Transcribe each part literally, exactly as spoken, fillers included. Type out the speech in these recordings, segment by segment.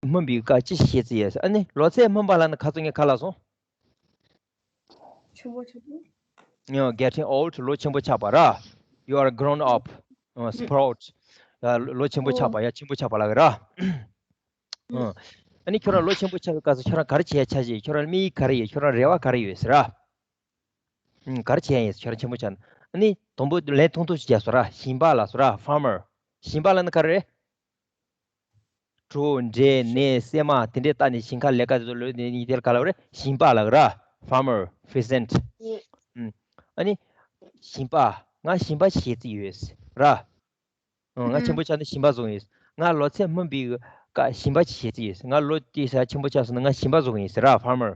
སྨིན་པའི་སྐབས་ཅི་ཞིག་བྱེད་རྩིས་ཡོད། ཨ་ནི་ལོ་ཚད་སྨིན་པ་ལ་ནི་ཁ་ཚོན་ངས་ག་ལ་སོང་། ཆེན་པོ་ཆགས་པ། ཡང་getting old ལོ་ཆེན་པོ་ཆགས་པ་ར། You are grown up. ཨ། sprout. ཡ་ལོ་ཆེན་པོ་ཆགས་པ། ཡ་ཆེན་པོ་ཆགས་པ་ལ་གི་ར། ཨ་ནི་ཁྱོད་རང་ལོ་ཆེན་པོ་ཆགས་པའི་སྐབས་སུ་ཁྱོད་རང་ག་རེ་བྱེད་ཡ་ཆ་ཞིག་ཁྱོད་རང་དམིགས་ཡུལ་ག་རེ་ཡོད། ཁྱོད་རང་རེ་བ་ག་རེ་ཡོད་ཟེར་ར། ཨ། ག་རེ་བྱེད་ཡ་ཡིན་ཟེར་ཁྱོད་རང་ཆེན་པོ་ཆགས་ན། ཨ་ནི་དང་པོ་ལན་ཐུང་ཐུང་ཞིག་རྒྱག་སོང་ར། ཞིང་པ་ལ་སོང་ར། farmer. ཞིང་པ་ལ་ནི་ག་རེ་རེད། གྲོ། འབྲས། ནས། སྲན་མ་དེ་འདྲས་བཏགས་ནས་ཞིང་ཁ་ལས་ཀ་དེ་ཚོ་ལོས་ནས་ཡིན་དེ་ལ་ག་ལ་རེད། ཞིང་པ་ལ་གི་ར། farmer, peasant. ཨ་ནི་ཞིང་པ། ང་ཞིང་པ་ཞིག་བྱེད་རྩིས་ཡོད་ར། ཨ། ང་ཆེན་པོ་ཆགས་ན་ཞིང་པ་བཟོ་གི་ཡིན། ང་ལོ་ཚད་སྨིན་པའི་སྐབས་ཞིང་པ་ཞིག་བྱེད་རྩིས་ཡོད། ང་ལོ་དེ་ས་ཆེན་པོ་ཆགས་སོང་ན་ང་ཞིང་པ་བཟོ་གི་ཡིན་ཟེར་ར། farmer.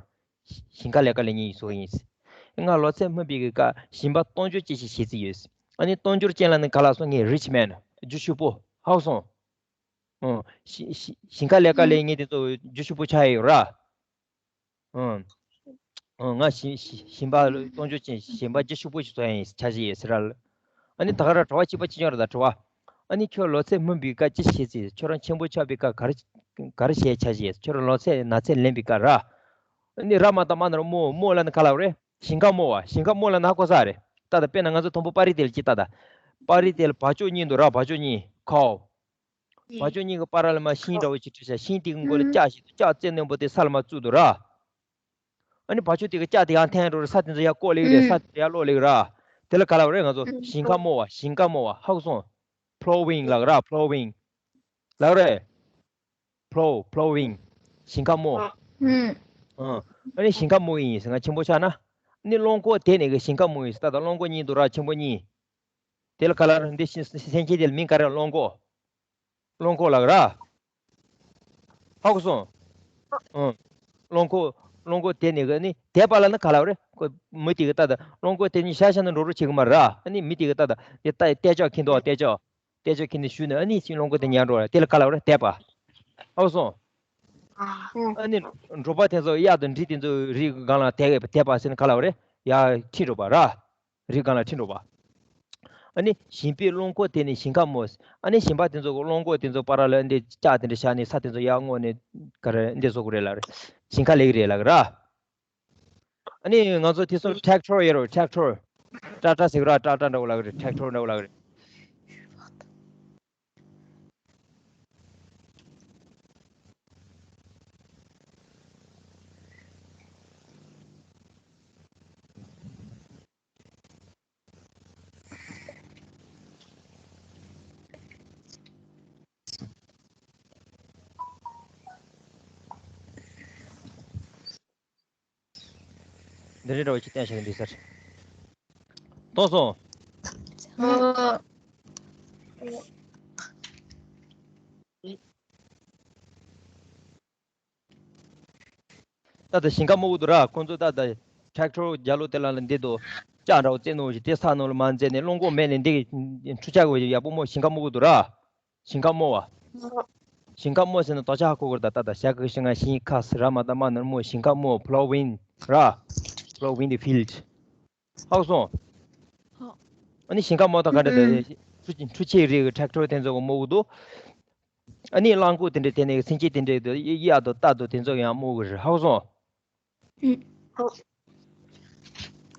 ཞིང་ཁ་ལས་ཀ་ལས་མཁན་ཞིག་བཟོ་གི་ཡིན། ང་ལོ་ཚད་སྨིན་པའི་སྐབས་ཞིང་པ་སྟོབས་འབྱོར་ཅན་ཞིག་བྱེད་རྩིས་ཡོད། ཨ་ནི་སྟོབས་འབྱོར་ཅན་ལ་ནི་ག་ལ་སོང་། ངས་rich man རྒྱུ་ཕྱུག་པོ། ཧ་གོ་སོང་། ཨ། ཞིང་ཞིང་ཞིང་ཁ་ལས་ཀ་ལས་མཁན་དེ་ཚོ་རྒྱུ་ཕྱུག་པོ་ཆགས་ཡོད་ར། ཨ། ཨ། ང་ཞིང་ཞིང་ཞིང་པ་སྟོབས་འབྱོར་ཅན་ཞིང་པ་རྒྱུ་ཕྱུག་པོ་ཞིག་བཟོ་ཡ་ཡིན་ཆ་ཞིག་ཡོད་ཟེར་ར། ཨ་ནི་ད་ག་ར་དྲི་བ་གཅིག་པ་གཅིག་རྐྱང་རེད་ད་དྲི་བ། ཨ་ནི་ཁྱོད་ལོ་ཚད་སྨིན་པའི་སྐབས་ཅི་བྱེད་རྩིས། ཁྱོད་རང་ཆེན་པོ་ཆགས་པའི་སྐབས་ག་རེ་ག་རེ་བྱེད་ཆ་ཞིག་ཡོད། ཁྱོད་རང་ལོ་ཚད་ན་ཚད་ལོན་པའི་སྐབས་ར། ཨ་ནི་ར་མ་ཏ་མ་ན་རོ་རྨོ། རྨོ་ལ་ནི་ག་ལ་རེད། ཞིང་ཁ་རྨོ་བ། ཞིང་ཁ་རྨོ་ལ་ནི་ཧ་གོ་ས་རེད། ད་ད་དཔེར་ན་ང་ཚོ་དང་པོ་པ་རི་དེ་ལ་ཅིག་ལྟ་ད། པ་རི་དེ་ལ་བ་ཅོ་གཉིས་འདུག་ར། བ་ཅོ་གཉིས། cow། བ་ཅོ་གཉིས་ཀྱི་བར་ལ་མར་ཤིང་འདྲ་བོ་ཅིག་བྲིས་ཤག་ཤིང་དེ་གི་མགོ་ལ་ལྕགས་ཤིག་འདུག་ལྕགས་རྩེ་རྣོན་པོ་དེ་ས་ལ་མར་བཙུགས་འདུག་ར། ཨ་ནི་བ་ཅོ་དེ་གི་ལྕགས་དེ་ཡར་འཐེན་འགྲོ་རེད། ས་དེ་ཚོ་ཡར་བཀོག་ལེ་གི་རེད། ས་དེ་ཚོ་ཡར་སློག་ལེ་གི་ར། དེ་ལ་ག་ལ་རེད། ང་ཚོ་ཞིང་ཁ་རྨོ་བ། ཞིང་ཁ་རྨོ་བ། ཧ་གོ་སོང་། ploughing ལ་གི་ར། ploughing ལ་གི་རེད། plough ploughing ཞིང་ཁ་རྨོ། ཨ་ནི་ཞིང་ཁ་རྨོ་གི་ཡིན་ཟེར། ང་ཆེན་པོ་ཆགས་ན། ཨ་ནི་རླངས་འཁོར་དེད་ནས་གི་ཞིང་ཁ་རྨོ་གི་ཡིན་ཟེར། ད་ལྟ་རླངས་འཁོར་གཉིས་འདུག་ར། ཆེན་པོ་གཉིས། དེ་ལ་ག་ལ་རེད། འདི་སེམས་ཅན་དེ་ལ་མིང་ག་རེ། རླངས་འཁོར། རླངས་འཁོར་ལ་གི་ར། ཧ་གོ་སོང་། ཨང་། རླངས་འཁོར། རླངས་འཁོར་དེད་ནས་གི་ནི་དེད་པ་ལ་ནི་ག་ལ་རེད། ཁོ་མི་དེ་གི་ད་ལྟ་རླངས་འཁོར་དེད་ནས་ཤ་ཤ་ནི་འགྲོ་རོགས་བྱེད་གི་མ་རེད། ཨ་ནི་མི་དེ་གི་ད་ལྟ་དེ་ལྟ་ལྟེ་ལྕགས་འཁྱེར་འདུག་བ། ལྟེ་ལྕགས། ལྟེ་ལྕགས་འཁྱེར་ནས་གཞུས་ནས་ཨ་ནི་ཤིང་རླངས་འཁོར་དེ་ཉར་འགྲོ་བ་དེ་ལ་ག་ལ་རེད། དེད་པ། ཧ་གོ་སོང་། ཨ་ནི་འབྲོག་པ་དེ་ཚོ་གཡག་དང་འབྲི་དེ་ཚོ་རིའི་སྒང་ལ་དེད་དེད་པ་ཟེར་ནི་ག་ལ་རེད། ཡར་ཁྲིད་འགྲོ་བ་ར། རི་སྒང་ལ་ཁྲིད་འགྲོ་བ། ཨ་ནི་ཞིང་པས་རླངས་འཁོར་དེད་ནས་ཞིང་ཁ་རྨོ། ཨ་ནི་ཞིང་པ་དེ་ཚོ་གི་རླངས་འཁོར་དེ་ཚོ་བར་ལ་འདི་ལྕགས་དེ་འདྲ་བཞག་ནས་ས་དེ་ཚོ་ཡར་བརྔོས་ནས་ག་རེ་འདི་བཟོ་གི་རེད་ལབ་རེད། ཞིང་ཁ་ལས་གི་རེད་ལབ་གི་ར། ཨ་ནི་ང་ཚོ་དེ་ཚོ་ཊེག་ཊོར་ཡོད་རེད། ཊེག་ཊོར། ཊ་ཊ་ཟེར་གི་ར། ཊ་ཊ་འདྲ་བོ་ལབ་གི་རེད། ཊེག་ཊོར་འདྲ་བོ་ལབ་གི་རེད། འདི་འདྲ་འདྲ་བོ་ཅིག་བསྟན་བཞག་གི་འདུག་ཟེར། མཐོང་སོང་། ཨོ། ད་ལྟ་ཞིང་ཁ་རྨོ་གི་འདུག་ར། ཁོང་ཚོ་ད་ལྟ་ཊེག་ཊོར་རྒྱབ་ལོགས་དེ་ལ་ལ་འདི་འདུག་ལྕགས་འདྲ་བོ་རྩེ་ནོར་བཞིན་དེ་ས་ནང་ལ་མར་འཛེགས་ནས་རླངས་འཁོར་མེད་ནས་འདི་འཕྲུལ་ཆས་གི་ཡག་པོ་རྨོ། ཞིང་ཁ་རྨོ་གི་འདུག་ར། ཞིང་ཁ་རྨོ་བ། ཞིང་ཁ་རྨོ་ཟེར་ན་དོ་ཆ་ཧ་གོ་གི་རེད། ད་ད་ད་ཞག་གི་ཞིང་ང་ཞིང་ཁ་ཟེར་ར་མ་ད་མ་ནར་རྨོ། ཞིང་ཁ་རྨོ། ploughing ར། ploughing the field ཧ་གོ་སོང་། ཨ་ནི་ཞིང་ཁ་རྨོ་ད་ག་འདྲ་ད་འཕྲུལ་ཆས་རིགས་ཀྱི་ཊེག་ཊོར་དེ་ཚོ་གི་རྨོ་གི་འདུག་ཨ་ནི་རླངས་འཁོར་དེ་འདྲ་དེ་ནས་སེམས་ཅན་དེ་འདྲ་དུ་གཡག་དང་རྟ་དང་དེ་ཚོ་ཡང་རྨོ་གི་རེད། ཧ་གོ་སོང་།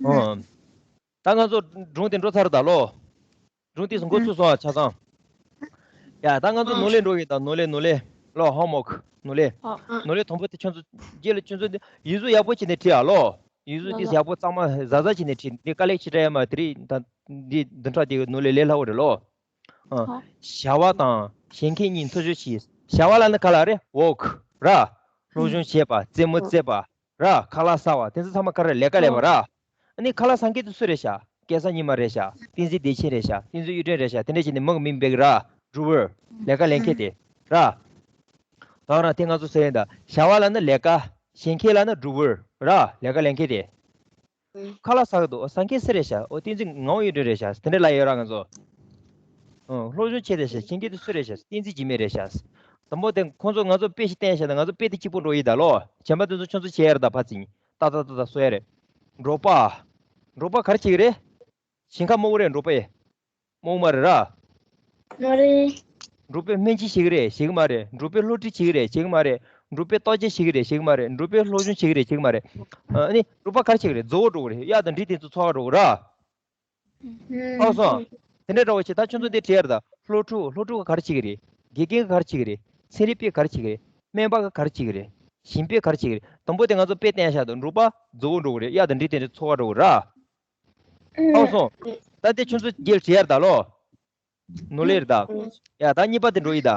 ཨོ། ད་ང་ཚོ་སྒྲུང་དེ་འགྲོ་ཚར་ད་ལོ། སྒྲུང་དེ་ཚོ་འགོ་ཚུགས་སོང་ཨ་ཆ་ཚང་། ཡ་ད་ང་ཚོ་ནོར་ལས་འགྲོ་གི་ད་ནོར་ལས་ནོར་ལས། ལོ་ཧོམ་ཝོག་ནོར་ལས། ནོར་ལས་དང་པོ་དེ་ཁྱོད་ཚོ་རྗེས་ལ་ཁྱོད་ཚོ་ཡིག་གཟུགས་ཡག་པོ་བྱས་ནས་བྲིས་ཨ་ལོ། ཡིག་གཟུགས་དེ་ཡག་པོ་གཙང་མ་གཟབ་གཟབ་བྱས་ནས་བྲིས། འདི་དཀའ་ལས་ཅིག་སྤྲད་ཡ་མ་དེ་རིང་ད་འདི་བདུན་ཕྲག་དེ་གི་ནོར་ལས་ལས་སླ་བོ་རེད་ལོ། ཨ། བྱ་བ་དང་གཞན་མཁས་གཉིས་མཐོ་ཤོས་ཤིག་བྱ་བ་ལ་ནི་ག་ལ་རེད། ཝོག་ར། སློབ་སྦྱོང་བྱེད་པ། རྩེད་མོ་རྩེད་པ། ར། ཁ་ལག་ཟ་བ། དེ་ཚོ་ཚང་མ་ག་རེ་ལས་ཀ་ལས་པ་ར། ཨ་ནི་ཁ་ལག་ཟ་མཁན་དེ་སུ་རེད་ཤག་སྐལ་བཟང་ཉི་མ་རེད་ཤག་བསྟན་འཛིན་བདེ་ཆེན་རེད་ཤག་བསྟན་འཛིན་གཡུ་སྒྲོན་རེད་ཤག་དེ་འདྲ་བྱས་ནས་མི་གི་མིང་འབོད་གི་ར། འབྲུ་བར། ལས་ཀ་ལས་མཁན་དེ། ར། ད་རང་དེ་ང་ཚོ་ཟེར་ཡིན་ད། བྱ་བ་ལ་ནི་ལས་ཀ་བྱེད་མཁན་ལ་ནི་འབྲུ་བར། ར། ལས་ཀ་ལས་མཁན་དེ། ཁ་ལག་ཟ་གི་འདུག་ཟ་མཁན་སུ་རེད་ཤག་འོ་བསྟན་འཛིན་ངག་དབང་གཡུ་སྒྲོན་རེད་ཤག་དེ་འདྲ་ལབ་ཡོད་ར་ང་ཚོ། ཨོ། སློབ་སྦྱོང་བྱས་རེད་ཤག་བྱེད་མཁན་དེ་སུ་རེད་ཤག་བསྟན་འཛིན་འཇིགས་མེད་རེད་ཤག་དང་པོ་དེ་ཁོང་ཚོ་ང་ཚོ་དཔེ་ཞིག་བསྟན་ཤག་ད་ང་ཚོ་དཔེ་དེ་གཅིག་པུ་འགྲོ་ཡི་ད་ལོ། གཞན་པ་དེ་ཚོ་ཁྱོད་ཚོ་བྱས་ཡ་རེད་ད་ཕར་ཙིག་ཏག་ཏག་ཏག་ཏག་བཟོ་ཡ་རེད། འབྲོག་པ། འབྲོག་པ་ག་རེ་བྱེད་ཀྱི་རེད། ཞིང་ཁ་རྨོ་གི་རེད་འབྲོག་པས། རྨོ་མ་རེད་ར། མ་རེད། འབྲོག་པས་སྨན་བཅོས་བྱེད་ཀྱི་རེད། བྱེད་ཀྱི་མ་རེད། འབྲོག་པས་སློབ་ཁྲིད་བྱེད་ཀྱི་རེད། བྱེད་ཀྱི་མ་རེད། འབྲོག་པས་བརྟག་དཔྱད་བྱེད་ཀྱི་རེད། བྱེད་ཀྱི་མ་རེད། འབྲོག་པས་སློབ་སྦྱོང་བྱེད་ཀྱི་རེད། བྱེད་ཀྱི་མ་རེད། ཨ་ནི་འབྲོག་པ་ག་རེ་བྱེད་ཀྱི་རེད། རྫི་བོ་འགྲོ་གི་རེད། གཡག་དང་འབྲི་དེ་ཚོ་འཚོ་ག་འགྲོ་གི་ར། ཧ་གོ་སོང་། དེ་འདྲ་འདྲ་བོ་ཞིག་ད་ཁྱོད་ཚོ་འདི་དྲིས་ཡ་རེད་ད། སློབ་ཕྲུག་སློབ་ཕྲུག་ག་ག་རེ་བྱེད་ཀྱི་རེད། དགེ་རྒན་ག་ག་རེ་བྱེད་ཀྱི་རེད། ཚན་རིག་པས་ག་རེ་བྱེད་ཀྱི་རེད། སྨན་པ་ག་ག་རེ་བྱེད་ཀྱི་རེད། ཞིང་པས་ག་རེ་བྱེད་ཀྱི་རེད། དང་པོ་དེ་ང་ཚོ་དཔེ་བསྟན་བཞག་འདུག་འབྲོག་པ་རྫི་བོ་འགྲོ་གི་རེད། གཡག་དང་འབྲི་དེ་འདྲ་འཚོ་ག་འགྲོ་གི་ར། ཧ་གོ་སོང་། ད་དེ་ཁྱོད་ཚོ་རྗེས་དྲིས་ཡ་རེད་ད་ལོ། ནོར་ལེ་རེད་ད། ཡ་ད་གཉིས་པ་དེ་འགྲོ་ཡི་ད།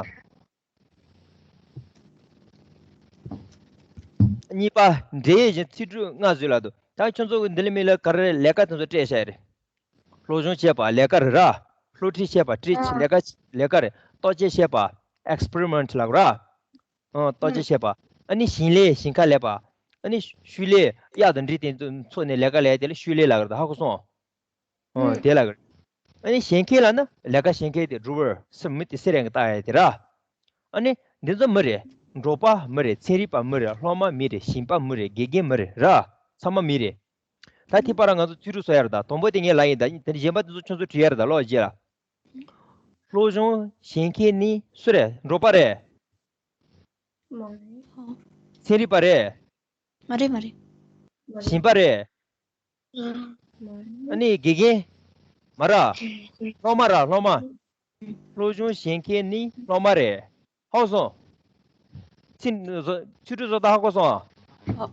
གཉིས་པ། འབྲེལ་ཡོད་ཀྱི་ཚིག་གྲུབ་ལྔ་བཟོས་ལ་འདུག་ད་ཁྱོད་ཚོ་གི་འདི་ལ་མི་ལ་ག་རེ་ལས་ཀ་དེ་ཚོ་སྤྲད་བཞག་རེད། སློབ་སྦྱོང་བྱས་པ་ལས་ཀ་རེད་ར། སློབ་ཁྲིད་བྱས་པ་ཁྲིད་ལས་ཀ་ལས་ཀ་རེད། བརྟག་དཔྱད་བྱས་པ་experiment་ལབ་ར། ཨ་བརྟག་དཔྱད་བྱས་པ། ཨ་ནི་ཞིང་ལས་ཞིང་ཁ་ལས་པ། ཨ་ནི་ཤུལ་ལས་གཡག་དང་འབྲི་དེ་ཚོ་འཚོ་ནས་ལས་ཀ་ལས་དེ་ལ་ཤུལ་ལས་ལབ་རེད་ད། ཧ་གོ་སོང་། ཨོ་དེ་ལ་ཨ་ནི་གཞན་མཁས་ལབ་ན་ལས་ཀ་གཞན་མཁས་དེ་འབྲོག་པ་སེ་མི་དེ་སེ་རེད་ལྟ་ཡ་དེ་ར། ཨ་ནི་འདི་ཚོ་མི་རེད། འབྲོག་པ་མི་རེད། ཚན་རིག་པ་མི་རེད། སློབ་མ་མི་རེད། ཞིང་པ་མི་རེད། དགེ་རྒན་མི་རེད་ར། ཚང་མ་མི་རེད། ད་དེ་བར་ང་ཚོ་ཚིག་གྲུབ་བཟོ་ཡ་རེད་ད། དང་པོ་དེ་ངས་ལབ་ཡིན་ད། དེ་ནི་གཞན་པ་དེ་ཚོ་ཁྱོད་ཚོ་དྲིས་ཡ་རེད་ད་ལོ་རྗེས་ལ། སློབ་སྦྱོང་གཞན་མཁས་ནི་སུ་རེད། འབྲོག་པ་རེད། ཚན་རིག་པ་རེད། མ་རེད་མ་རེད། ཞིང་པ་རེད། ཨ་ནི་དགེ་རྒན། མ་ར། སློབ་མ་ར་སློབ་མ། སློབ་སྦྱོང་གཞན་མཁས་ནི་སློབ་མ་རེད། ཧ་གོ་སོང་། ཚིག་ཚིག་གྲུབ་བཟོ་ད་ཧ་གོ་སོང་ཨ།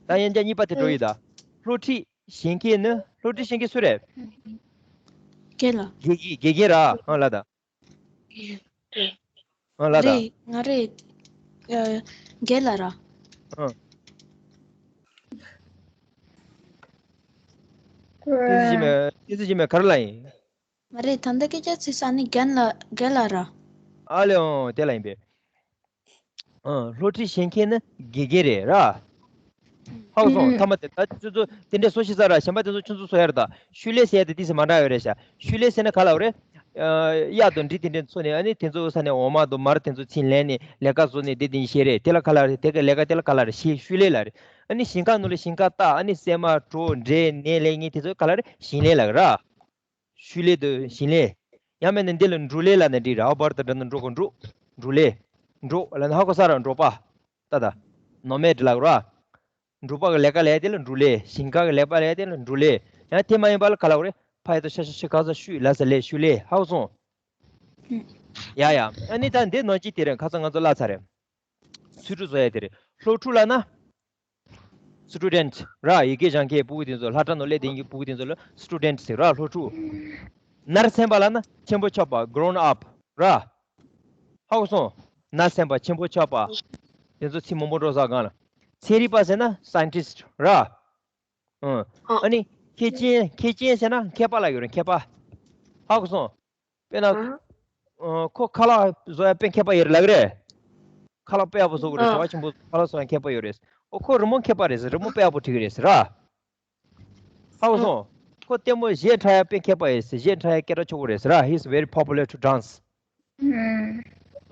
ད་ཡན་ཆད་གཉིས་པ་དེ་འགྲོ་ཡི་ད། སློབ་ཁྲིད་གཞན་མཁས་ནི། སློབ་ཁྲིད་གཞན་མཁས་སུ་རེད། རྒན་ལགས། དགེ་རྒན་དགེ་རྒན་ར། ཨ་ལ་ད། ཨ་ལ་ད། རེད་ང་རེད། ཨ། རྒན་ལགས་ར། ཨ། ཏི་ཙི་ཇི་མེ་ཏི་ཙི་ཇི་མེ་ག་རེ་ལབ་ཡིན། མ་རེད། ད་ལྟ་སྐད་ཆ་ཚིག་ས་ནི་རྒན་ལགས་རྒན་ལགས་ར། ཨ་ལེ་ཨོ་དེ་ལ་ཡིན་པས། ཨ། སློབ་ཁྲིད་གཞན་མཁས་ནི་དགེ་རྒན་རེད་ར། ཧ་གོ་སོང་། ཨུ། ཐ་མ་དེ་ད་ཁྱོད་ཚོ་དེ་འདྲའི་བཟོ་ཤེས་ས་ར། གཞན་པ་དེ་ཚོ་ཁྱོད་ཚོ་བཟོ་ཡ་རེད་ད། ཤུལ་ལས་ཟེར་ཡ་དེ་ཏིས་མ་འདྲ་ཡོད་རེད་ཤག་ཤུལ་ལས་ཟེར་ན་ག་ལ་བ་རེད། ཨ། གཡག་དང་འབྲི་དེ་འདྲའི་འཚོ་ནས་ཨ་ནི་དེ་ཚོ་ས་ནས་འོ་མ་དང་མར་དེ་ཚོ་ཚིམ་ལེན་ནས་ལས་ཀ་བཟོ་ནས་དེ་དེ་བྱེད་རེད། དེ་ལ་ག་ལ་རེད། དེ་ག་ལས་ཀ་དེ་ལ་ག་ལ་རེད། ཤི་ཤུལ་ལས་ལ་རེད། ཨ་ནི་ཞིང་ཁ་ནང་ལ་ཞིང་ཁ་བཏབ་ཨ་ནི་སྲན་མ་བྲོ་འབྲས་ནས་ལས་ངན་དེ་ཚོ་ག་ལ་རེད། ཞིང་ལས་ལ་ར། ཤུལ་ལས་དང་ཞིང་ལས། ཡང་མིན་ན་འདི་ལ་འབྲོག་ལས་ལབ་ན་འགྲིག་ར། ཨ་བར་དང་འགྲོགས་ན་འབྲོག་གི་འབྲོག་འབྲོག་ལས། འབྲོག་ལབ་ན་ཧ་གོ་ས་ར། འབྲོག་པ། ད་ད། ནོ་མེཌ་ལབ་ར། འབྲོག་པ་གི་ལས་ཀ་ལས་དེ་ལ་འབྲོག་ལས། ཞིང་ཁ་གི་ལས་པ་ལས་དེ་ལ་འབྲོག་ལས། ཡང་དེ་མ་ཡིན་པ་ལ་ག་ལ་བ་རེད། ཕ་ཡ་ཏོ་ཤ་ཤ་ཤི་ག་ས་ཤུ་ལ་ས་ལས། ཤུལ་ལས། ཧ་གོ་སོང་། ཡ་ཡ། ཨ་ནི་ད་འདི་ནང་གཅིག་དེ་རེད། ཁ་སང་ང་ཚོ་ལབ་ཚར་རེད། ཚིག་གྲུབ་བཟོ་ཡ་དེ་རེད། སློབ་ཕྲུག་ལབ་ན། སི་ཊུ་ཌེན་ཊི་ར། ཡི་གེ་སྦྱང་མཁན་ཕྲུ་གུ་དེ་ཚོ། སློབ་གྲྭ་ནང་སླེབས་བསྡད་མཁན་ཕྲུ་གུ་དེ་ཚོ་ལ་སི་ཊུ་ཌེན་ཊི་ཟེར་ར། སློབ་ཕྲུག་ནར་སོན་པ་ལབ་ན་ཆེན་པོ་ཆགས་པ། གོརོན་ཨབ་ར། ཧ་གོ་སོང་། ནར་སོན་པ། ཆེན་པོ་ཆགས་པ། དེ་ཚོ་ཚིག་མང་པོ་འགྲོ་ས་སྒང་ལ། ཚན་རིག་པ་ཟེར་ན་སའེན་ཊིསི་ཊི་ར། ཨ་ནི་མཁས་ཅན། མཁས་ཅན་ཟེར་ན་མཁས་པ་ལ་ཡོད་རེད། མཁས་པ། ཧ་གོ་སོང་། དཔེར་ན། ཨ། ཁོ་ཁ་ལག་བཟོ་ཡ་དཔེ་མཁས་པ་ཡོད་རེད་ལབ་ཀྱི་རེད། ཁ་ལག་དཔེ་ཡག་པོ་བཟོ་གི་རེད། བྱ་བ་ཆེན་པོ་ཁ་ལག་བཟོ་ཡ་མཁས་པ་ཡོད་རེད། ཨོ་ཁོ་རི་མོ་མཁས་པ་རེད་ཟེར། རི་མོ་དཔེ་ཡག་པོ་བྲིས་ཀྱི་རེད་ཟེར་ར། ཧ་གོ་སོང་། ཁོ་ལྟད་མོ་གཞས་འཁྲབ་ཡ་དཔེ་མཁས་པ་ཡོད་ཟེར། གཞས་འཁྲབ་ཡ་སྐད་གྲགས་ཆོད་པོ་རེད་ཟེར་ར། He is very popular to dance.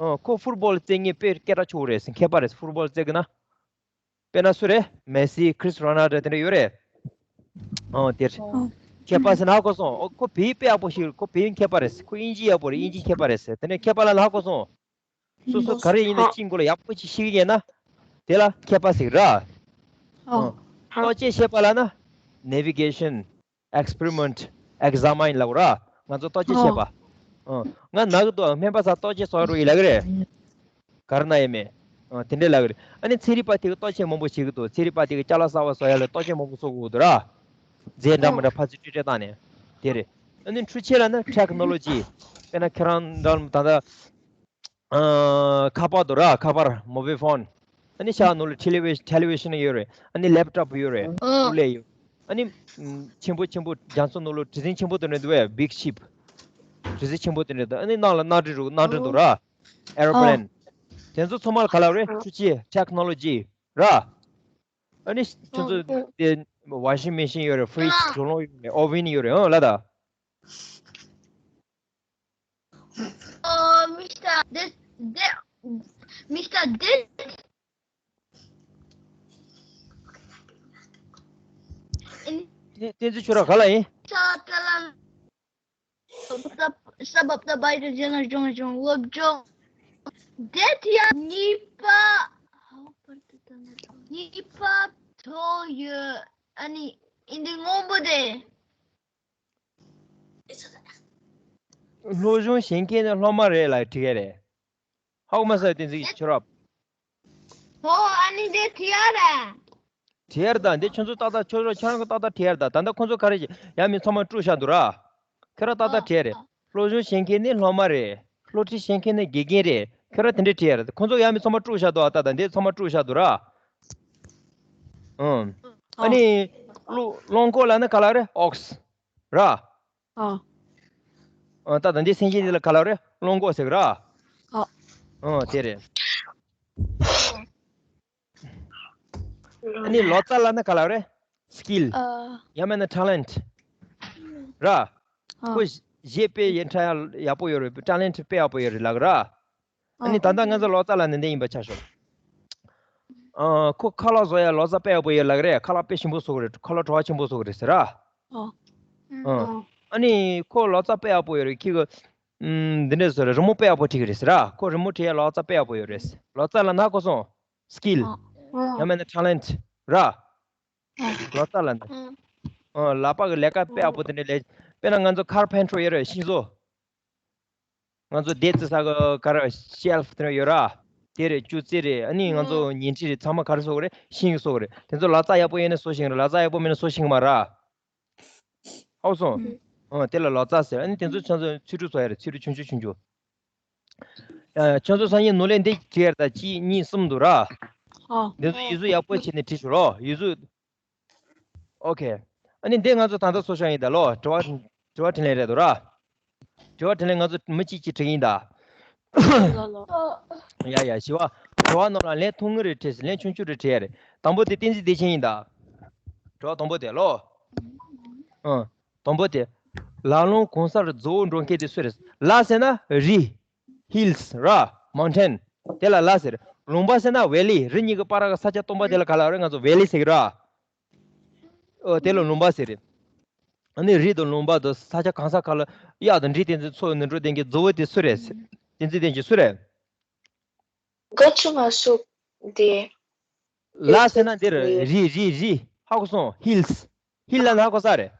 ཨོ་ཁོ་ཕུཊ་བོལ་རྩེད་མཁན་དཔེ་སྐད་གྲགས་ཆོད་པོ་རེད་ཟེར། མཁས་པ་རེད་ཟེར། ཕུཊ་བོལ་རྩེད་གི་ན། དཔེར་ན་སུ་རེད། མེ་སི། ཁྲིས་རོ་ནལ་ཌོ། དེ་འདྲ་ཡོད་རེད། ཨོ་དེ་རེད། ཨོ། མཁས་པ་ཟེར་ན་ཧ་གོ་སོང་། ཨོ་ཁོ་བོད་ཡིག་དཔེ་ཡག་པོ་ཤེས། ཁོ་བོད་ཡིག་མཁས་པ་རེད། ཁོ་དབྱིན་ཇི་ཡག་པོ་རེད། དབྱིན་ཇི་མཁས་པ་རེད་ཟེར། དེ་ནས་མཁས་པ་ལབ་ན་ཧ་གོ་སོང་། སོ་སོ་ག་རེ་ཡིན་ན་ཨོ་སྤྱི་སྒོ་ལ་ཡག་པོ་ཅིག་ཤེས་ཀྱི་ཡིན་ན། དེ་ལ་མཁས་པ་ཟེར་ར། ཨོ། ཨོ་བརྟག་དཔྱད་བྱེད་པ་ལབ་ན་ནེ་བི་གེ་ཤན། ཨེག་སི་པེ་རི་མེན་ཊི། ཨེག་ཟ་མིན་ལབ་ར། ང་ཚོ་བརྟག་དཔྱད་བྱེད་པ། ཨོ། ཨ། ང་ན་གི་འདུག་སྨན་པ་ཚོ་བརྟག་དཔྱད་བྱེད་རོགས་ཡིན་ལབ་ཀྱི་རེད། ག་རེ་ན་ཡོད་མེད། ཨ། དེ་འདྲས་ལབ་ཀྱི་རེད། ཨ་ནི་ཚན་རིག་པ་དེ་གིས་བརྟག་དཔྱད་མང་པོ་བྱེད་ཀྱི་འདུག་ཚན་རིག་པ་དེ་གིས་ཅ་ལག་གསར་པ་བཟོ་ཡ་ལ་བརྟག་དཔྱད་མང་པོ་བཟོ་དགོས་ཀྱི་འདུག་ར། རྫས་འདྲ་མི་འདྲ་ཕར་ཚུར་སྤྲོས་སྤྲོས་བཏང་ནས། དེ་རེད། ཨ་ནི་འཕྲུལ་ཆས་ལབ་ན་ཊེག་ནོ་ལོ་ཇི། དཔེར་ན་ཁྱེད་རང་འདྲ་ད་ལྟ། ཨ། ཁ་པར་འདུག་ར། ཁ་པར། མོ་བེལ་ཕོན། ཨ་ནི་ཤག་ནང་ལ་ཊེ་ལི་ཝི་ཊེ་ལི་ཝི་ཤན་ཡོད་རེད། ཨ་ནི་ལེབ་ཊོབ་ཡོད་རེད། ཨ། ཀུ་ལེ་ཡོད། ཨ་ནི་ཆེན་པོ་ཆེན་པོ་རྒྱ་མཚོ་ནང་ལ་གྲུ་གཟིངས་ཆེན་པོ་དེ་འདྲ་འདུག་བས། བིག་ཤིབ། གྲུ་གཟིངས་ཆེན་པོ་དེ་འདྲ་འདུག་ཨ་ནི་ནང་ལ་གནམ་གྲུ་འདུག་གནམ་གྲུ་འདུག་ར། ཨེ་རོ་པི་ལེན། དེ་ཚོ་ཚང་མ་ལ་ག་ལབ་རེད། འཕྲུལ་ཆས། ཊེག་ནོ་ལོ་ཇི་ར། ཨ་ནི་ཁྱོད་ཚོ་དེ་ཝ་ཤིང་མེ་ཤིན་ཡོད་རེད། ཕི་རིཇ། དྲོད་རླངས་ཡོད་རེད། ཨོ་ཝེན་ཡོད་རེད། ཨ་ལ་ད། Oh, Mister This, this, Mister This. In བསྟན་འཛིན་ཁྱོད་རང་ག་ལ་ཡིན། Mister Talan. ས་བབ་ད་བའི་རི་ཇན་ལ་སྦྱོང་སྦྱོང་སློབ་སྦྱོང་། དེ་དེ་ཡང་གཉིས་པ། གཉིས་པ་ཐོ་ཡོད། ཨ་ནི་ཨིན་དི་སྔོན་པོ་དེ། སློབ་སྦྱོང་བྱེད་མཁན་ནི་སློབ་མ་རེད་ལ་དྲི་གི་རེད། ཧ་གོ་མ་སོང་། བསྟན་འཛིན་ཁྱོད་རབ། ཨོ་ཨ་ནི་དེ་དེ་ཡ་རེད། དྲི་ཡར་དང་འདི་ཁྱོད་ཚོ་ཏག་ཏག་ཁྱོད་ཚོ་ཁྱོད་རང་གི་ཏག་ཏག་དྲི་ཡར་དང་། ད་ལྟ་ཁོང་ཚོ་ག་རེ་ཡ་མི་ཚང་མ་དཀྲུག་བཞག་འདུག་ར། ཁྱོད་རང་ཏག་ཏག་དྲི་ཡ་རེད། སློབ་སྦྱོང་བྱེད་མཁན་ནི་སློབ་མ་རེད། སློབ་ཁྲིད་བྱེད་མཁན་ནི་དགེ་རྒན་རེད། ཁྱོད་རང་དེ་འདྲས་དྲི་ཡ་རེད། ཁོང་ཚོ་ཡ་མི་ཚང་མ་དཀྲུག་བཞག་འདུག་ཨ་ཏག་ཏག་འདི་ཚང་མ་དཀྲུག་བཞག་འདུག་ར། ཨང་། ཨ་ནི་རླུང་རླུང་འཁོར་ལབ་ན་ག་ལབ་རེད། ཨོགས། ར། ཨ། ཨ་ད་ད་འདི་སེམས་ཅན་འདི་ལ་ག་ལབ་རེད། རླུང་འཁོར་ཟེར་གི་ར། ཨ། ཨ་དེ་རེད། ཨ་ནི་ལོ་ཙཱ་ལབ་ན་ག་ལབ་རེད། སི་ཀིལ། ཨ། ཡང་མིན་ན་ཊེ་ལེན་ཊི། ར། ཨ། ཁོ་གཞས་དཔེ་ཡན་ཆ་ཡག་པོ་ཡོད་རེད། ཊེ་ལེན་ཊི་དཔེ་ཡག་པོ་ཡོད་རེད་ལབ་གི་ར། ཨ་ནི་ད་ལྟ་ང་ཚོ་ལོ་ཙཱ་ལབ་ན་འདི་ཡིན་པ་ཆ་བཞག་ཨ། ཁོ་ཁ་ལག་བཟོ་ཡ་ལོ་ཙཱ་དཔེ་ཡག་པོ་ཡོད་ལབ་གི་རེད། ཁ་ལག་དཔེ་ཞིམ་པོ་བཟོ་གི་རེད། ཁ་ལག་བྲོ་བ་ཆེན་པོ་བཟོ་གི་རེད་ཟེར་ར། ཨ། ཨ། ཨ་ནི་ཁོ་ལོ་ཙཱ་དཔེ་ཡག་པོ་ཡོད་རེད། ཁྱི་གི་ཨམ། འདི་འདྲས་བཟོ་རེད། རི་མོ་དཔེ་ཡག་པོ་བྲིས་གི་རེད་ཟེར་ར། ཁོ་རི་མོ་བྲིས་ཡ་ལོ་ཙཱ་དཔེ་ཡག་པོ་ཡོད་རེད། ལོ་ཙཱ་ལབ་ན་ཧ་གོ་སོང་། སི་ཀིལ། ཨ། ཡང་མིན་ན་ཊེ་ལེན་ཊི། ར། ཨ། ལོ་ཙཱ་ལབ་ན། ཨ། ཨ། ལག་པ་གི་ལས་ཀ་དཔེ་ཡག་པོ་དེ་འདྲས་ལས། དཔེར་ན་ང་ཚོ་ཁར་པེན་ཊར་ཡོད་རེད། ཤིང་བཟོ། ང་ཚོ་སྡེ་བརྩི་ས་གི་ག་རེ་ཤེལ་ཕི་དེ་འདྲ་ཡོད་ར། དེ་རེད། ཅོག་ཙེ་རེད། ཨ་ནི་ང་ཚོ་ཨ། ཉལ་ཁྲི་རེད། ཚང་མ་ག་རེ་བཟོ་གི་རེད། ཤིང་གིས་བཟོ་གི་རེད། དེ་ཚོ་ལག་རྩལ་ཡག་པོ་ཡིན་ན་བཟོ་ཤེས་ཀྱི་རེད། ལག་རྩལ་ཡག་པོ་མེད་ན་བཟོ་ཤེས་ཀྱི་མ་རེད། ཧ་གོ་སོང་། ཨ། དེ་ལ་ལག་རྩལ་ཟེར། ཨ་ནི་དེ་ཚོ་ཁྱོད་ཚོ་ཚིག་འབྲུ་བཟོ་ཡ་རེད། ཚིག་འབྲུ་ཆུང་ཆུང་ཆུང་ཆུང་། ཨ། ཁྱོད་ཚོ་སང་ཉིན་ནོར་ལས་འདི་བྲིས་ཡ་རེད། ད་གཅིག་གཉིས་གསུམ་འདུག་ར། ཨ། འདི་ཚོ་ཡིག་གཟུགས་ཡག་པོ་བྱས་ནས་བྲིས་ཤོག་ལོ། ཡིག་གཟུགས། ཨོ་ཁེ། ཨ་ནི་འདི་ང་ཚོ་ད་ལྟ་ཚོ་ཤོག་ཡིན་ད་ལོ། དྲི་བ་དྲི་བ་དྲིས་ལན་རེད་འདུག་ར། དྲི་བ་དྲིས་ལན་ང་ཚོ་མི་གཅིག་གཅིག་དྲི་གི་ཡིན་ད། ལ་ལ། ཡ་ཡ་ཞི་བ། དྲི་བ་རྣམས་ལ་ལན་ཐུང་ངུ་རེ་དྲིས། ལན་ཆུང་ཆུང་རེ་དྲི་ཡ་རེད། དང་པོ་དེ་བསྟན་འཛིན་བདེ་ཆེན་ཡིན་ད། དྲི་བ་དང་པོ་དེ་ལོ། ཨ། དང་པོ་དེ། ལ་ལུང་གང་སར་རྫི་བོ་འགྲོ་མཁན་དེ་སུ་རེད། ལ་ཟེར་ན་རི། ཧིལ་སི་ར། མའུན་ཊེན། དེ་ལ་ལ་ཟེར། ལུང་པ་ཟེར་ན་ཝེ་ལི། རི་གཉིས་ཀྱི་བར་གྱི་ས་ཆ་སྟོང་པ་དེ་ལ་ག་ལབ་རེད། ང་ཚོ་ཝེ་ལི་ཟེར་གི་ར། ཨོ་དེ་ལ་ལུང་པ་ཟེར་རེད། ཨ་ནི་རི་དང་ལུང་པ་དང་ས་ཆ་གང་ས་ག་ལ་གཡག་དང་འབྲི་དེ་ཚོ་འཚོ་ནས་འགྲོ་བསྡད་མཁན་རྫི་བོ་དེ་སུ་རེད། བསྟན་འཛིན་བདེ་ཆེན་སུ་རེད། ག་ཚོད་མ་སུ་དེ། ལ་ཟེར་ན་འདིར་རི་རི་རི། ཧ་གོ་སོང་། ཧིལ་སི། ཧིལ་ལབ་ན་ཧ་གོ་ས་རེད།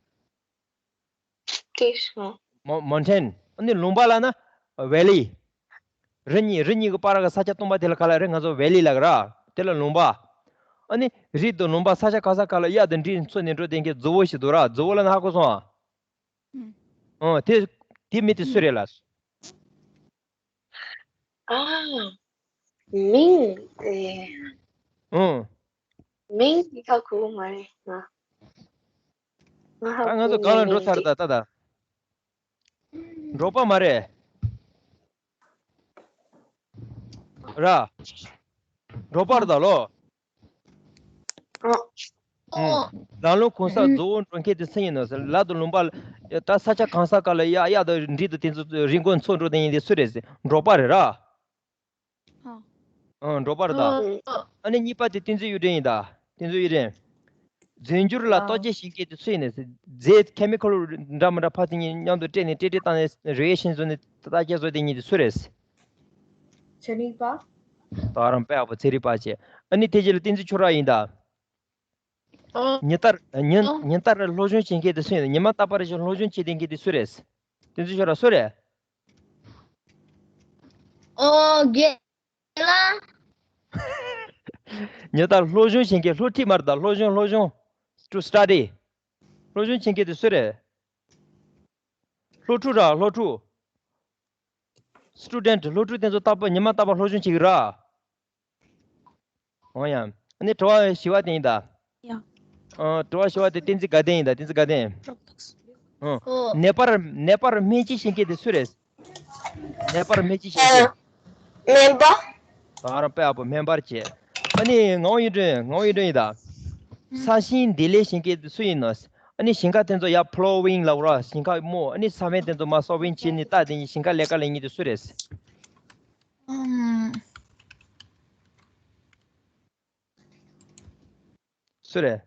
དེ་སོང་། མོ་མའུན་ཊེན། ཨ་ནི་ལུང་པ་ལབ་ན་ཝེ་ལི། རི་གཉིས་རི་གཉིས་ཀྱི་བར་གྱི་ས་ཆ་སྟོང་པ་དེ་ལ་ག་ལབ་རེད། ང་ཚོ་ཝེ་ལི་ལབ་གི་ར། དེ་ལ་ལུང་པ། ཨ་ནི་རི་དང་ལུང་པ་ས་ཆ་ག་ས་ག་ལ་གཡག་དང་འབྲི་འཚོ་ནས་འགྲོ་བསྡད་མཁན་རྫི་བོ་ཞིག་འདུག་ར། རྫི་བོ་ལབ་ན་ཧ་གོ་སོང་ཨ། ཨང་། ཨོ་དེ་དེ་མི་དེ་སུ་རེད་ལ། ཨ། མིང་། ཨེ། ཨང་། མིང་དེ་ཧ་གོ་གི་མ་རེད་ང་། ང་ཧ་ད་ང་ཚོ་གོ་གང་ལ་མིང་འགྲོ་ཚར་དེ། ད་ད་ད། འབྲོག་པ་མ་རེད། ར། འབྲོག་པ་རེད་ད་ལོ། ཨ། ཨང་། ལ་ལུང་གང་སར་རྫི་བོ་འགྲོ་མཁན་དེ་སུ་ཡིན་ནོ་ཟེར། ལ་དང་ལུང་པ། ད་ས་ཆ་གང་ས་ག་ལ་གཡག་གཡག་དང་འབྲི་དང་དེ་ཚོ་རི་མགོ་འཚོ་འགྲོ་དེ་ཡིན་དེ་སུ་རེད་ཟེར། འབྲོག་པ་རེད་ར། ཨ། ཨང་། འབྲོག་པ་རེད་ད། ཨ། ཨ་ནི་གཉིས་པ་དེ་བསྟན་འཛིན་གཡུ་སྒྲོན་ཡིན་ད། བསྟན་འཛིན་གཡུ་སྒྲོན། རྫས་འགྱུར་ལ་ཨ། བརྟག་དཔྱད་བྱེད་མཁན་དེ་སུ་ཡིན་ནས་ཟེར། རྫས་ཁེ་མི་ཁལ་འདྲ་མི་འདྲ་ཕར་ཚུར་གཉིས་མཉམ་དུ་སྤྲད་ནས་སྤྲེལ་སྤྲེལ་བཏང་ནས་རེ་ཨེ་ཤན་བཟོས་ནས་བརྟག་དཔྱད་བཟོ་དེ་གཉིས་དེ་སུ་རེད། ཚན་རིག་པ། ད་རང་དཔེ་ཡག་པོ། ཚན་རིག་པ་བྱས། ཨ་ནི་དེ་རྗེས་ལ་བསྟན་འཛིན་ཆོས་གྲགས་ཡིན་ད། ཨ། ཉིན་ལྟར་ཉིན་ཨ། ཉིན་ལྟར་སློབ་སྦྱོང་བྱེད་མཁན་དེ་སུ་ཡིན། ཉི་མ་རྟག་པར་བཞིན་སློབ་སྦྱོང་བྱེད་བསྡད་མཁན་དེ་སུ་རེད། བསྟན་འཛིན་ཆོས་གྲགས་སུ་རེད། ཨོ་རྒན་ལགས། ཉིན་ལྟར་སློབ་སྦྱོང་བྱེད་མཁན། སློབ་ཁྲིད་མ་རེད་ད། སློབ་སྦྱོང་སློབ་སྦྱོང་། To study། སློབ་སྦྱོང་བྱེད་མཁན་དེ་སུ་རེད། སློབ་ཕྲུག་ར། སློབ་ཕྲུག Student། སློབ་ཕྲུག་དེ་ཚོ་རྟག་པར་ཉི་མ་རྟག་པར་སློབ་སྦྱོང་བྱེད་ཀྱི་ར། འོ་ཡ། ཨ་ནི་དྲི་བ་བཞི་པ་དེ་ཡིན་ད། ཡ། ཨ། དྲི་བ་བཞི་པ་དེ་བསྟན་འཛིན་དགའ་ལྡན་ཡིན་ད། བསྟན་འཛིན་དགའ་ལྡན། ཨ། ཨོ། ནད་པར་ནད་པར་སྨན་དཔྱད་བྱེད་མཁན་དེ་སུ་རེད། ནད་པར་སྨན་དཔྱད་བྱེད་མཁན། སྨན་པ། ད་རང་དཔེ་ཡག་པོ། སྨན་པར་བྱེད། ཨ་ནི་ངག་དབང་གཡུ་སྒྲོན། ངག་དབང་གཡུ་སྒྲོན་ཡིན་ད། ས་ཞིང་འདེབས་ལས་བྱེད་མཁན་དེ་སུ་ཡིན་ནོ། ཨ་ནི་ཞིང་ཁ་དེ་ཚོ་ཡར་ploughing ལབ་ར། ཞིང་ཁ་རྨོ། ཨ་ནི་ས་བོན་དེ་ཚོ་མར་སོ་བིང་བྱས་ནས་བཏབ་དེ་ནི་ཞིང་ཁ་ལས་ཀ་ལས་མཁན་དེ་སུ་རེད། ཨམ། སུ་རེད།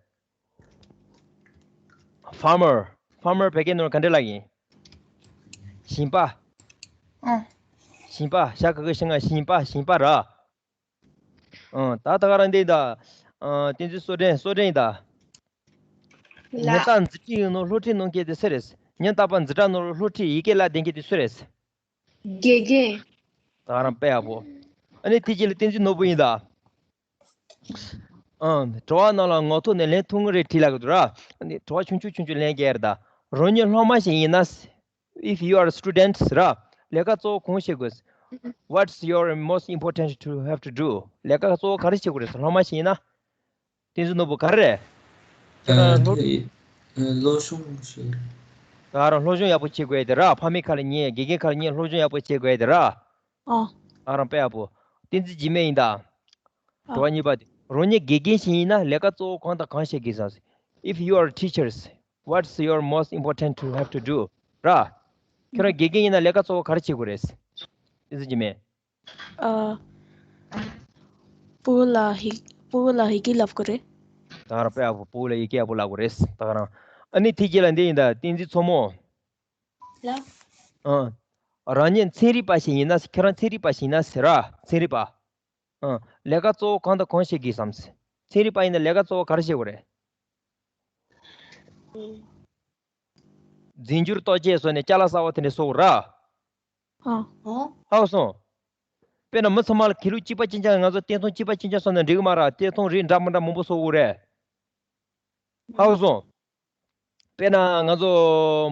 Farmer། Farmer བོད་སྐད་ནང་ག་འདྲ་ལབ་ཡིན། ཞིང་པ། ཨ། ཞིང་པ། ཞ་ག་གི་ཞི་ང་ཞིང་པ། ཞིང་པ་ར། ཨང་། ད་ད་ག་རང་འདི་ད། ཨང་། བསྟན་འཛིན་བསོད་བདེ། བསོད་བདེ་ཡིན་ད། ལ། ཉན་བརྟག་འཛིན་གྲྭའི་ནང་སློབ་ཁྲིད་གནང་མཁན་དེ་སུ་རེད། ཉན་བརྟག་པ་འཛིན་གྲྭ་ནང་སློབ་ཁྲིད་ཡི་གེ་བཀླགས་བསྡད་མཁན་དེ་སུ་རེད། དགེ་རྒན། ད་ག་རང་དཔེ་ཡག་པོ། ཨ་ནི་དེ་རྗེས་ལ་བསྟན་འཛིན་ནོར་བུ་ཡིན་ད། ཨང་། དྲི་བ་རྣམས་ལ་ངོ་ཐོག་ནས་ལན་ཐུང་ངུ་རེ་དྲིས་ལབ་གི་འདུག་ར། ཨ་ནི་དྲི་བ་ཆུང་ཆུང་ཆུང་ཆུང་ལན་རྒྱག་ཡ་རེད་ད། རང་ཉིད་སློབ་མ་ཞིག་ཡིན་ན། If you are a student ར། ལས་ཀ་གཙོ་བོ་གང་བྱེད་དགོས། What's your most important to have to do? ལས་ཀ་གཙོ་བོ་ག་རེ་བྱེད་དགོས་རེད། སློབ་མ་ཞིག་ཡིན་ན། བསྟན་འཛིན་ནོར་བུ་ག་རེ་རེད། ཁྱེད་རང་སློབ། སློབ་སྦྱོང་བྱེད། ད་རང་སློབ་སྦྱོང་ཡག་པོ་བྱེད་དགོས་ཡ་དེ་ར། ཕ་མའི་ཁ་ལ་ཉན། དགེ་རྒན་ཁ་ལ་ཉན། སློབ་སྦྱོང་ཡག་པོ་བྱེད་དགོས་ཡ་དེ་ར། ཨ། ད་རང་དཔེ་ཡག་པོ། བསྟན་འཛིན་འཇིགས་མེད་ཡིན་ད། དྲི་བ་གཉིས་པ་དེ། རང་ཉིད་དགེ་རྒན་ཞིག་ཡིན་ན་ལས་ཀ་གཙོ་བོ་གང་དང་གང་བྱེད་དགོས་སམ། If you are teachers, what's your most important to have to do ར། ཁྱེད་རང་དགེ་རྒན་ཡིན་ན་ལས་ཀ་གཙོ་བོ་ག་རེ་བྱེད་དགོས་རེད། བསྟན་འཛིན་འཇིགས་མེད། ཨ། སྤུ་གུ་ལ་ཡི་སྤུ་གུ་ལ་ཡི་གེ་བསླབ་དགོས་རེད། ད་ག་རང་དཔེ་ཡག་པོ། སྤུ་གུ་ལ་ཡི་གེ་ཡག་པོ་བསླབ་དགོས་རེད། ད་ག་རང་། ཨ་ནི་དེ་རྗེས་ལ་འདི་ཡིན་ད། བསྟན་འཛིན་མཚོ་མོ། ལ། ཨ། རང་ཉིད་ཚན་རིག་པ་ཞིག་ཡིན་ན། ཁྱེད་རང་ཚན་རིག་པ་ཞིག་ཡིན་ན་ཟེར་ར། ཚན་རིག་པ། ཨ། ལས་ཀ་གཙོ་བོ་གང་དང་གང་བྱེད་དགོས་སམ། ཚན་རིག་པ་ཡིན་ན་ལས་ཀ་གཙོ་བོ་ག་རེ་བྱེད་དགོས་རེད། རྫས་འགྱུར་བརྟག་དཔྱད་བཟོས་ནས་ཅ་ལག་གསར་བ་དེ་འདྲ་བཟོ་དགོས་ར། ཨ། ཧ་གོ་སོང་། དཔེར་ན་མི་ཚང་མ་ལ་གྱི་ལུག་གཅིག་པ་གཅིག་རྐྱང་། ང་ཚོ་སྟེགས་ཐང་གཅིག་པ་གཅིག་རྐྱང་བཟོས་ན་འགྲིག་གི་མ་རེད། སྟེགས་ཐང་རིགས་འདྲ་མི་འདྲ་མང་པོ་བཟོ་དགོས་རེད། ཧ་གོ་སོང་། དཔེར་ན་ང་ཚོ་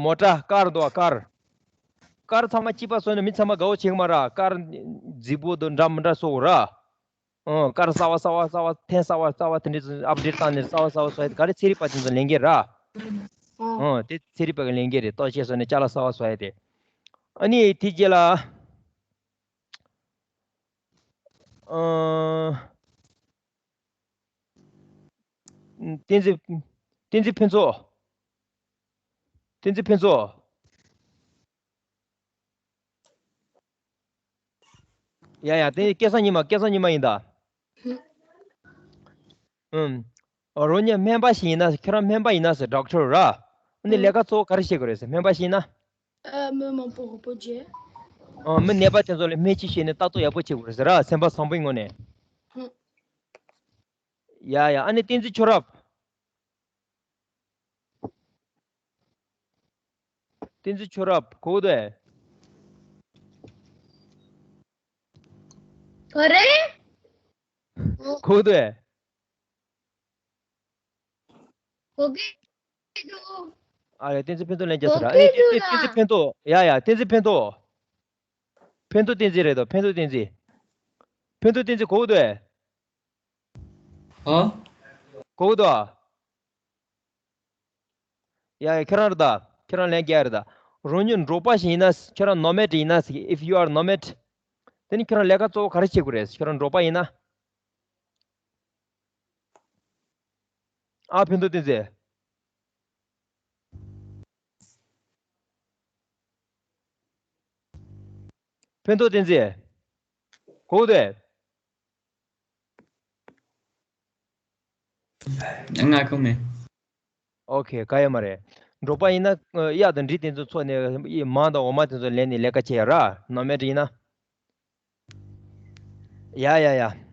མོ་ཊ། ཀར་འདུག་པ། ཀར། ཀར་ཚང་མ་གཅིག་པ་བཟོས་ན་མི་ཚང་མ་དགའ་བོ་བྱེད་ཀྱི་མ་རེད། ཀར་རྫིག་པོ་དང་འདྲ་མི་འདྲ་བཟོ་དགོས་ར། ཨང་། ཀར་གསར་བ་གསར་བ་གསར་བ། ཐེངས་གསར་བ་གསར་བ་དེ་འདྲ་ཨབ་ཌེཊ་བཏང་ནས་གསར་བ་གསར་བ་བཟོ་ཡ་དེ་ག་རེ། ཚན་རིག་པ་དེ་ཚོ་ལས་འགན་རེད། ཨང་། དེ་ཚན་རིག་པ་གི་ལས་འགན་རེད། བརྟག་དཔྱད་བཟོས་ནས་ཅ་ལག་གསར་བ་བཟོ་ཡ་དེ། ཨ་ནི་དེ་རྗེས་ལ། ཨང་། བསྟན་འཛིན། བསྟན་འཛིན་ཕུན་ཚོགས། བསྟན་འཛིན་ཕུན་ཚོགས། ཡ་ཡ། དེ་སྐལ་བཟང་ཉི་མ། སྐལ་བཟང་ཉི་མ་ཡིན་ད། ཨུམ། རང་ཉིད་སྨན་པ་ཞིག་ཡིན་ན། ཁྱེད་རང་སྨན་པ་ཡིན་ན་ཟེར། ཌོག་ཊར་ར། ཨ་ནི་ལས་ཀ་གཙོ་བོ་ག་རེ་བྱེད་དགོས་རེད་ཟེར། སྨན་པ་ཞིག་ཡིན་ན། ཨ། མི་མང་པོ་དབུལ་པོ་བྱེད། ཨ། མི་ནད་པ་དེ་ཚོ་ལ་སྨན་བཅོས་བྱས་ནས་ལྟ་རྟོག་ཡག་པོ་བྱེད་དགོས་རེད་ཟེར་ར། སེམས་པ་བཟང་པོའི་ངང་ནས། ཧུམ། ཡ་ཡ། ཨ་ནི་བསྟན་འཛིན་ཆོས་རབ། བསྟན་འཛིན་ཆོས་རབ་གོ་གི་འདུག་ཨེ། ག་རེ། གོ་གི་འདུག་ཨེ། གོ་གི་འདུག་ཨ་ལས། བསྟན་འཛིན་ཕན་ཐོགས་ལན་རྒྱག་ཟེར་ར། ཨ་ལས། བསྟན་འཛིན་ཕན་ཐོགས། ཡ་ཡ། བསྟན་འཛིན་ཕན་ཐོགས། ཕན་ཐོགས་བསྟན་འཛིན་རེད་དོ། ཕན་ཐོགས་བསྟན་འཛིན། ཕན་ཐོགས་བསྟན་འཛིན་གོ་གི་འདུག་ཨེ། ཧ། གོ་གི་འདུག་ཨ། ཡ་ཡ། ཁྱེད་རང་རེད་ད། ཁྱེད་རང་ལན་རྒྱག་རེད་ད། རང་ཉིད་འབྲོག་པ་ཞིག་ཡིན་ན། ཁྱེད་རང་ནོ་མེཌ་ཡིན་ན། If you are nomad དེ་ནི་ཁྱེད་རང་ལས་ཀ་གཙོ་བོ་ག་རེ་བྱེད་དགོས་རེད། ཁྱེད་རང་འབྲོག་པ་ཡིན་ན། ཨ། ཕན་ཐོགས་བསྟན་འཛིན། ཕན་ཐོགས་བསྟན་འཛིན། གོ་གི་འདུག་ཨེ། ང་གོ་མེད། ཨོ་ཁེ། ག་ཡོད་མ་རེད། འབྲོག་པ་ཡིན་ན། ཨ། གཡག་དང་འབྲི་དེ་ཚོ་འཚོ་ནས། ཨི། མ་དང་འོ་མ་དེ་ཚོ་ལེན་ནས་ལས་ཀ་བྱེད་ཡ་ར། ནོ་མེཌ་ཡིན་ན། ཡ་ཡ་ཡ།